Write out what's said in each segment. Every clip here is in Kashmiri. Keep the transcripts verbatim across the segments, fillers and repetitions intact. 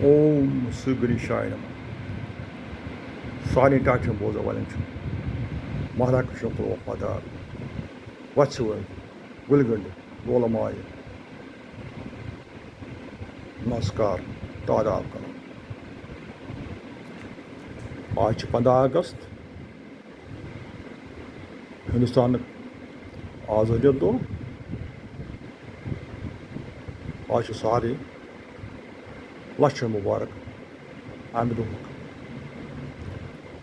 اوم سگری شاینم۔ سارنٕے ٹاٹھٮ۪ن بوزن والٮ۪ن چھُ محلہ کشن کُن وفادار۔ وژھِ وٲلۍ، گُلہِ گٔنٛڈۍ، لولہٕ مایہِ، نمسکار، تاداب کران۔ آز چھِ پنٛداہ اگست، ہندوستانُک آزٲدی دۄہ۔ آز چھُ سارے لچھن مبارک امہِ دۄہُک۔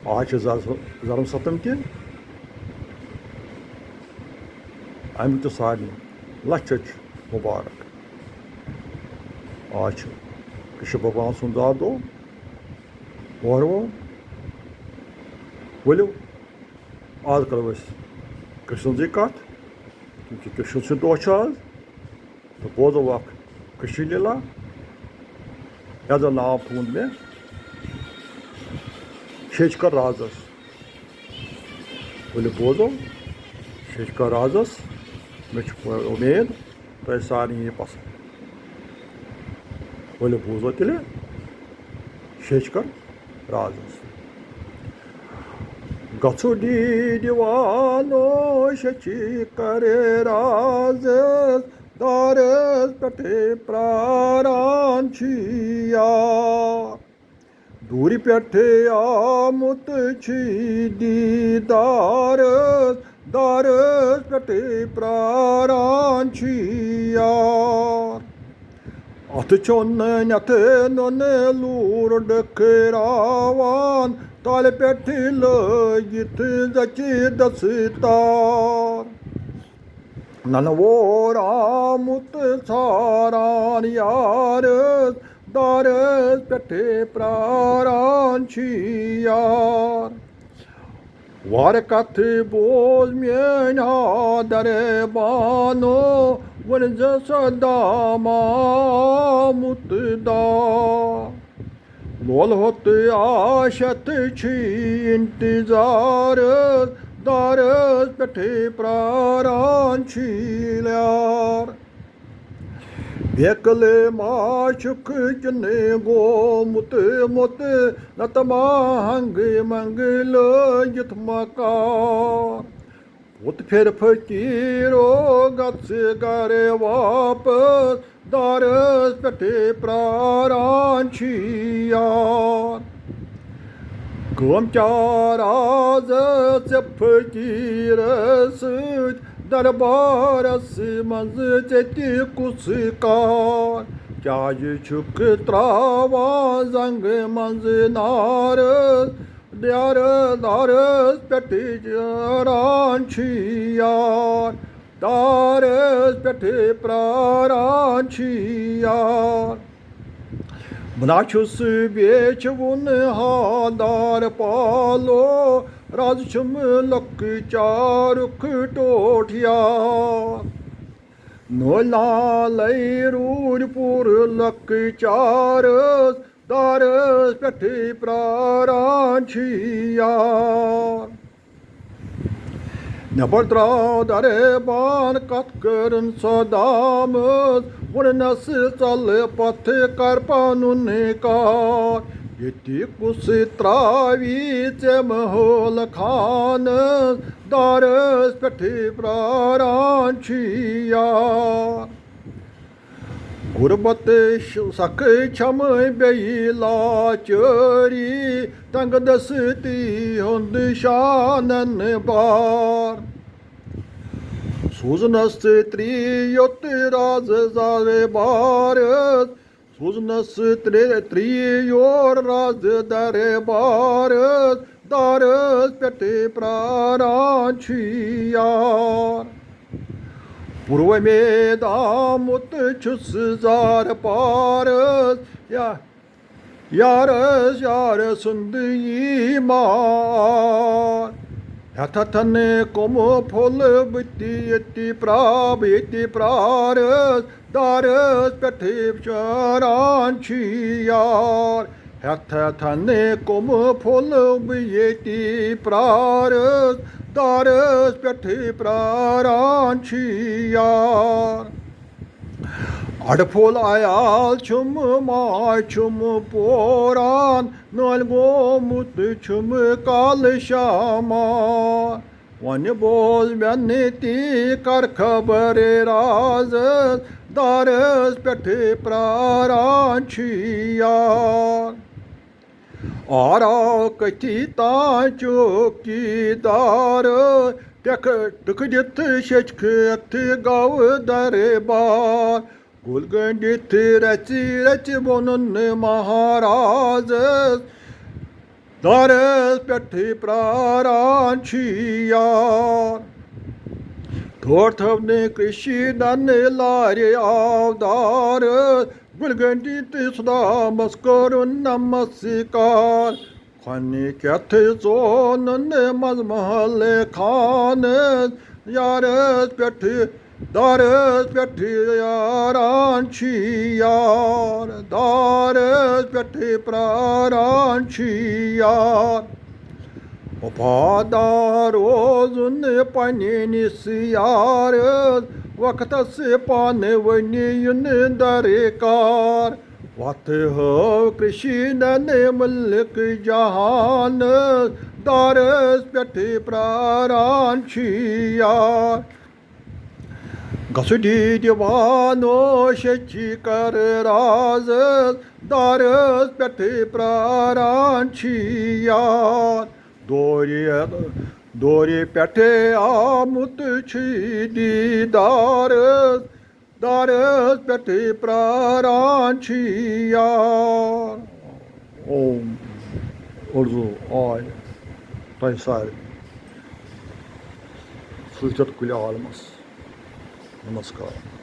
آز چھُ زر-، زرم ستم تہِ، امیُک تہِ سارنٕے لچھن چھُ مبارک۔ آز چھُ کرشن بھگوان سُنٛد زا دۄہ۔ وارٕ وارٕ۔ ؤلِو، آز کرو أسۍ کرشن سٕنٛزٕے کتھ، کیونکہ کرشن سُنٛد دۄہ چھُ آز۔ تہٕ بوزو اکھ کرشن لیلا، یتھ زن ناو تھوٚومُت مےٚ شیچکر رازس۔ ؤلِو بوزو شیچکر رازس۔ مےٚ چھُ اُمید تۄہہِ سارنٕے یہِ پسنٛد۔ ؤلِو بوزو تیٚلہِ شیچکر رازس۔ گژھو ڈی دیوانو شیچکر رازس، دارس پٮ۪ٹھے پراران چھِ یار۔ دوٗرِ پٮ۪ٹھے آمُت چھُ دیٖدارس، دارس پٮ۪ٹھے پراران چھُ یار۔ اتھ چھُنہٕ نٮ۪تھ نُنہٕ لوٗر ڈٔکھراوان، تالہِ پٮ۪ٹھے لٲگِتھ زچہِ دستار۔ ننہٕ وور آمُت ژھاران یارس، دارس پٮ۪ٹھے پراران چھُ یار۔ وارٕ کتھ بوز میٲنۍ ہادر بانو، وۄنۍ زِ صدام آمُت دا۔ لول ہوٚت آشت چھُ انتظارس، دارس پٮ۪ٹھے پراران چھُ یار۔ بیقل ما چھُکھ کِنہٕ گوٚمُت موٚت، نتہٕ ما ہنگہٕ منگہٕ لٲگِتھ مکار۔ پوٚت پھِر فقیٖرو گژھ گرٕ واپس، دارس پٮ۪ٹھے پراران چھُ یار۔ کٲم کیٛاہ راز ژےٚ فقیٖرس سۭتۍ، دربارس منٛز ژےٚ تہِ کُس کار؟ کیٛازِ چھُکھ تراوان زنگہٕ منٛز نارس؟ دارس، دارس پٮ۪ٹھے پراران چھُ یار، دارس پٮ۪ٹھے پراران چھُ یار۔ بہٕ نا چھُس بیچھِ وُن ہادار پالو، راز چھُم لۄکچارُک ٹوٹھ یار۔ نٲلۍ نالے روٗدۍ پوٗرٕ لۄکچارس، دارس پٮ۪ٹھے پراران چھُ یار۔ نٮ۪بر درٛاو دربان، کتھ کٔرٕن صدامس، ووٚننس، ژل پتھ، کر پنُن کار۔ ییٚتہِ کُس تراوی ژےٚ محل خانس، دارس پٮ۪ٹھے پراران چھُ یار۔ غربت ش-، سخ چھم بیٚیہِ لاچٲری، تنگ دستی ہُنٛد شانن بار۔ سوٗزنس ترٛیٚیوت راز زر بارس، سوٗزنس ترٛے-، ترٛیٚیور راز دربارس، دارس پٮ۪ٹھے پراران چھُ یار۔ پُرومید آمُت چھُس زار پارس، یا یارس یار سُنٛد یی مار۔ ہٮ۪تھ ہٮ۪تھن کُم پھوٚل بہٕ تہِ ییٚتہِ پرٛا-، بہٕ ییٚتہِ پرٛارس، دارس پٮ۪ٹھے پراران چھُ یار۔ ہٮ۪تھ ہٮ۪تھن کُم پھوٚل بہٕ ییٚتہِ پرٛارس، دارس پٮ۪ٹھے پراران چھُ یار۔ اَڑٕ پھوٚل عیال چھُم، ماے چھُم پوران، نٲلۍ گوٚمُت چھُم کالہٕ شامار۔ وۄنۍ بوز مےٚ نتی، کر خبر رازس، دارس پٮ۪ٹھ پراران چھُ یار۔ آراو کتھی تان چوکی دار، ٹکھ ٹکھ دِتھ شچکھ تہٕ گوٚو دربار۔ گُل گٔنڈِتھ رژِ رژِ ووٚنُن مہارازس، دارس پٮ۪ٹھ پراران چھُ یار۔ تھوڑ تھونہٕ کٔشیٖدن لارِ آو دار، گُل گٔنڈِتھ صدامس کوٚرُن نمسکار۔ کھۄنہِ کھٮ۪تھ ژونُن منٛز محل خانس، یارس پٮ۪ٹھ دارس پٮ۪ٹھ یاران چھُ یار، دارس پٮ۪ٹھ پراران چھُ یار۔ وفادار روزُن پننِس یارس، وقتس پانہٕ ؤنۍ یُن درکار۔ وتھ ہٲو کرشنن ملک جہانس، دارس پٮ۪ٹھ پراران چھُ یار۔ گژھُن دی دیوانو شچی کر رازس، دارس پٮ۪ٹھ پراران چھُ یار۔ دورِ دورِ پٮ۪ٹھ آمُت چھُ دیٖدارس، دارس پٮ۪ٹھ پراران چھُ یار۔ اوم۔ اُردو آے تۄہہِ سارنٕے سۭتۍ یَتھ کُلہِ عالمس۔ نمسکار۔